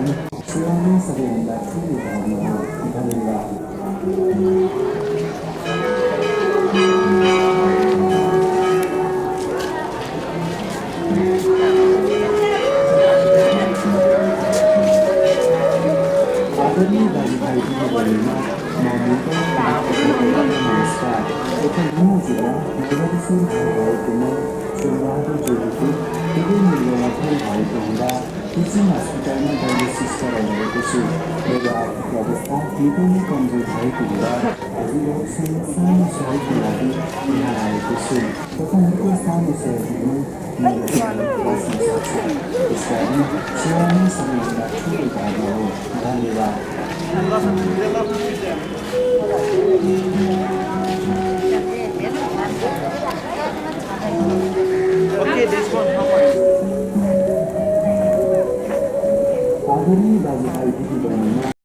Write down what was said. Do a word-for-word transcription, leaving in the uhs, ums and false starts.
सेवा नै सबैभन्दा ठुलो धर्म हो। धन्यवाद। आदरणीय दाजुभाइ दिदीबहिनीमा म नेपाल नमस्कार। यता गुम्ला जिल्ला नगरकोट धाःगु म सोमबहादुर ज्यूको हृदय निर्वाह भएको हुँदा टिचिङ हस्पिटलमा डायलिसिस गराइरहेको छु। मेरो आर्थिक अवस्था निकै नै कमजोर भएको हुँदा हजुरहरूसँग सानो सहयोगको लागि यहाँ आएको छु। तथा निकै सानो सहयोग नै मेरो जीवन बाँच्न सक्छ। त्यसकारण सेवा नै सबैभन्दा ठुलो धर्म हो। धन्यवाद। आदरणीय दाजुभाइ दिदीबहिनीमा